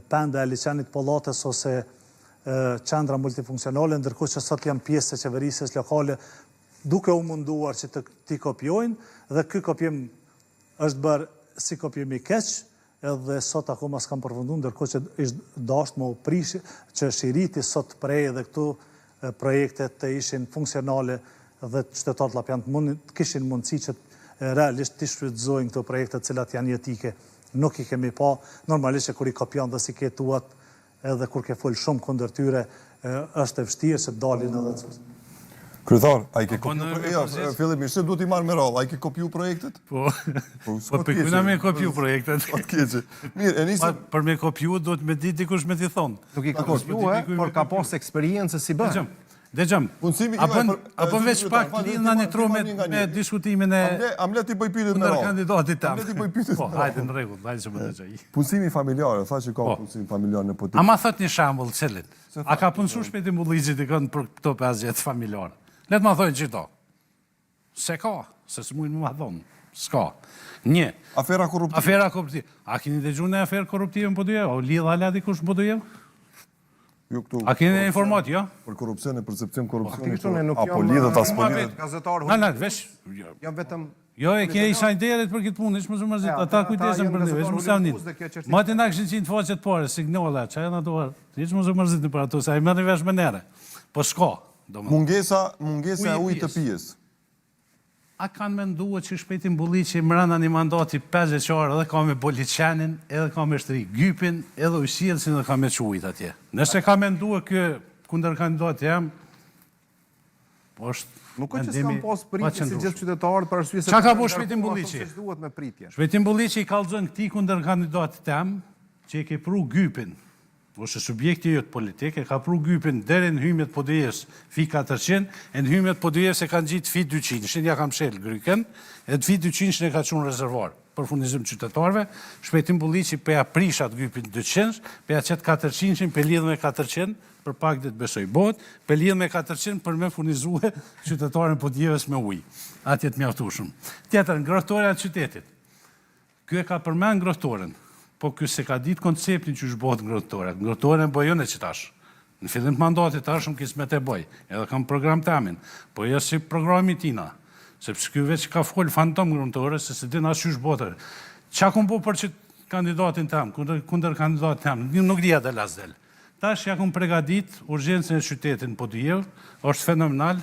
penda e liqenit Pollatës ose qendra multifunksionale, ndërkohë që sot janë pjesë e qeverisjes lokale duke u munduar që të t'i kopjojnë dhe ky kopjim është bërë si kopjim i keq edhe sot akoma s'kanë përfundu, ndërkohë që ish dasht me u prish që shiriti sot të prehej dhe këto projekte të ishin funksionale dhe qytetarët llapjanë të mund të kishin mundësi që realisht t'i shfrytëzojnë këto projekte të cilat janë jetike. Nuk i kemi pa, normalisht që kur i kopjon dhe s'i ke tuat Edhe kur ke fol shumë kundër tyre, është e vështirë që të dalin edhe të Kryetar, a i ke kopju projektet? Jo, fillimisht, se duhet i marrë me radhë, a i ke kopju projektet? Po, po, po për kuna me kopju projektet. Po të keqe. Mirë, e nisim... Për me kopju, duhet me di dikush me t'i thonë. Nuk i kopju, por ka pas eksperiencë si bërë. Dëgjom. Punësimi a bën a bën veç pak lidhna një tro me me diskutimin e A më le t'i bëj pyetjet me radhë. Kandidatit tam. A më le t'i bëj pyetjet. Po, hajde në rregull, hajde që më dëgjoj. Punësimi familjar, tha që ka po. punësim familjar në politikë. A ma thot një shembull cilin? A ka punësu Shpejtim Bulliqi dikën për këto 5 vjet familjar? Le të ma thojnë qito. S'e ka, se s'mujnë me ma thonë. S'ka. Një. Afera korruptive. Afera korruptive. A keni dëgju një aferë korruptive në Podujevë? A u lidh hala dikush në Podujevë? Jo këtu. A keni një informatë, jo? Për korrupsion e percepcion korrupsioni. Faktikisht unë nuk jam apo lidhet as po lidhet. Gazetar. Na na, veç. Jam vetëm Jo, e ke insiderit për këtë punë, hiç mos u mërzit, ata kujdesen për ne, veç mos janë. Mati na kishin qenë faqet pare, signale, çka janë ato? Hiç mos u mërzitni për ato, se ai merrni vesh me nere. Po s'ka. Mungesa, mungesa e ujit të pijes. A kanë mendue që Shpejtim Bulliqi mrena një mandati pesëvjeçar edhe ka me bo liqenin, edhe ka me shtri gypin, edhe ujësjellësin edhe ka me çu ujit atje. Nëse ka mendue ky kundërkandidati jem, është Nuk është që s'kam pas pritje si gjithë qytetarët për arsye se Çka ka bo Shpejtim Bulliqi? Duhet me pritje. Shpejtim Bulliqi i kallxon këtij kundërkandidatit tem që e ke pru gypin ose subjekti jot politik e ka pru gypin deri në hymje të Podujevës fi 400, e në hymje të Podujevës e ka ngjit fi 200, ja ka mshel grykën, e fi 200 e ka çu në rezervar për furnizim të qytetarëve, Shpejtim Bulliqi pe ja prish atë gypin 200, pe ja qet 400, pe lidh me 400, për pak ditë besoj bëhet, pe lidh me 400 për me furnizue qytetarën e Podujevës me ujë. Atje të mjaftueshëm. Tjetër, ngrohtorja e qytetit. Ky e ka përmend ngrohtoren, po ky s'e ka ditë konceptin qysh bëhet ngrohtorja. Ngrohtoren e bëj unë qitash. Në fillim të mandatit të ardhshëm kismet e bëj, edhe kam program temin, po jo si programi i tina. Sepse ky veç ka fol fantom ngrohtore, se s'e din as qysh bëhet. Çka kom bo për qit kandidatin tem, kundër kundër kandidatit tem, nuk di a del a s'del. Tash ja kom pregadit urgjencën e qytetit në Podujevë, është fenomenal,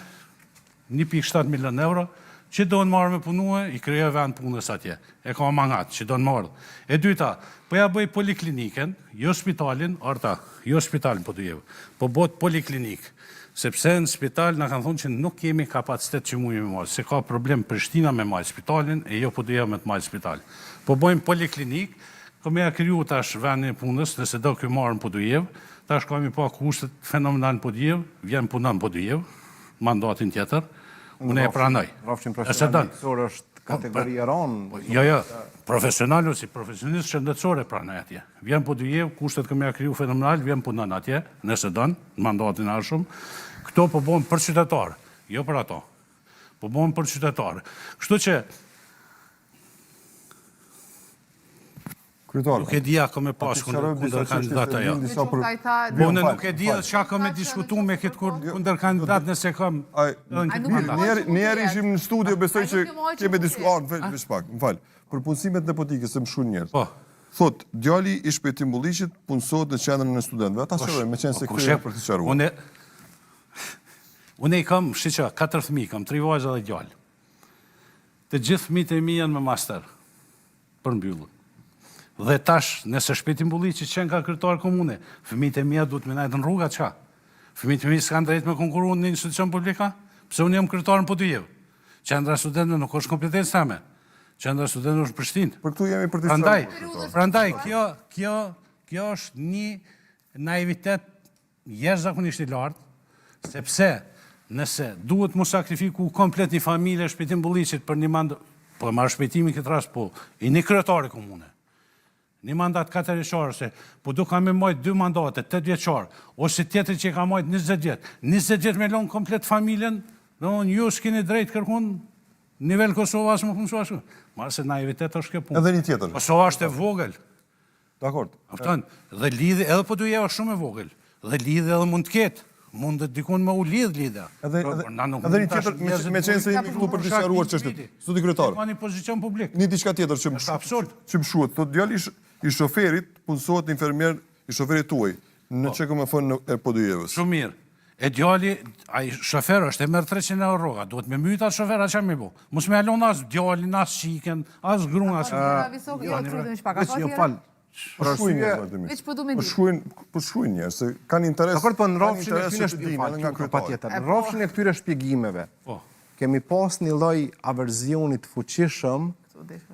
1.7 milion euro, që donë me ardhë me punue, i krijoj vend punës atje. E ka ma ngat, që donë me ardhë. E dyta, po ja bëj poliklinikën, jo spitalin, Arta, jo spital në Podujevë, po bëhet poliklinikë. Sepse në spital na kanë thonë që nuk kemi kapacitet që mujmë me majtë, se ka problem Prishtina me majtë spitalin, e jo Podujeva me të majtë spital. Po bëjmë poliklinikë, kom ja kriju tash vendin e punës, nëse do ky me ardhë në Podujevë, tash kam i pa kushtet fenomenal në Podujevë, vjen punon në Podujevë, mandatin tjetër, unë e pranoj. Rrafshin profesional mjekësor është kategori e rëndë. Po, jo, jo, profesional si profesionist shëndetësor e pranoj atje. Vjen Podujevë, kushtet kam ja kriju fenomenal, vjen punon atje, nëse don, në mandatin e ardhshëm. Këto po bëhen për qytetarë, jo për ato. Po bëhen për qytetarë. Kështu që Kryetar. Nuk e di a kam me pas kundër kandidat ajo. Po unë nuk e di edhe çka kam me diskutu me këtë kundër kandidat nëse kam edhe në këtë mandat. Një herë ishim në studio, besoj që kemi diskutuar, më fal, veç pak, më fal. Për punësimet nepotike se më shkruan njerëz. Po. Thot, djali i Shpejtim Bulliqit punësohet në qendrën e studentëve. Ata sqarojnë, meqenëse po, këtë për të sqaruar. Unë Unë i kam, shiqo, katër fëmijë, kam tri vajza dhe djalë. Të gjithë fëmijët e mi janë me master. Përmbyllur. Dhe tash, nëse Shpejtim Bulliqi qenka kryetar komune, fëmijët e mia duhet me nejtë në rrugë, a çka? Fëmijët e mi s'kanë drejtë me konkuru në institucion publik, a? Pse unë jam kryetar në Podujevë? Qendra e studentëve nuk është kompetencë teme. Qendra e studentëve është në Prishtinë. Për këtu jemi për të Prandaj, prandaj kjo, kjo, kjo është një naivitet jashtëzakonisht i lartë, sepse nëse duhet mu sakrifiku komplet një familje e Shpejtim Bulliqit për një mandat, po e marr Shpejtimin këtë rast, po i një kryetari komune, një mandat 4 vjeçar ose po do ka me majt dy mandate, 8 vjeçar, ose tjetri që i ka majt 20 vjet, 20 vjet me lon komplet familjen, dhe unë ju s'keni drejt kërkun nivel Kosova as më punësu ashtu. Ma se naivitet është kjo punë. Edhe një tjetër. Kosova është e vogël. Dakord. Kupton? Dhe lidhje edhe Podujeva është shumë e vogël. Dhe lidhje edhe mund të ketë. Mundet dikun me u lidh lidhja. Edhe Po, edhe po, na nuk edhe mund një tash tjetër, me, njerëzit me qenë se mund jemi këtu për të sqaruar çështjet. Zoti kryetar, Ka një pozicion publik. një diçka tjetër që më Është absurd. që më shuhet, thotë djali i sh- i shoferit punësohet infermier i shoferit tuaj në Po. QKMF-në e Podujevës. Shumë mirë. E djali, ai shofer është e merr 300 euro rroga, duhet me myt atë shofer, a çfarë me bo? Mos me e lon as djalin, as çikën, as gruan, as Tjera, Visok, jo, të lutem pak, Veç apo jo tjera? fal. Po shkruajnë njerëz vazhdimisht. Veç po du me Po di. shkruajnë, po shkruajnë njerëz se kanë interes. Dakor, po në kanë rrofshin e interes këtyre që të dinë shpjegimeve, edhe nga kryetari. patjetër. Në rrofshin e këtyre shpjegimeve. Po. Kemi pas një lloj averzioni të fuqishëm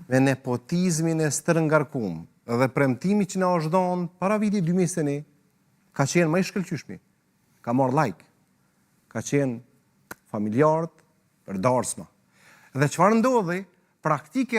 me nepotizmin e stërngarkum dhe premtimi që na është dhënë para vitit 2021 ka qenë më i shkëlqyeshmi. Ka marrë like. Ka qenë familjarët për darsma. Dhe çfarë ndodhi? Praktike.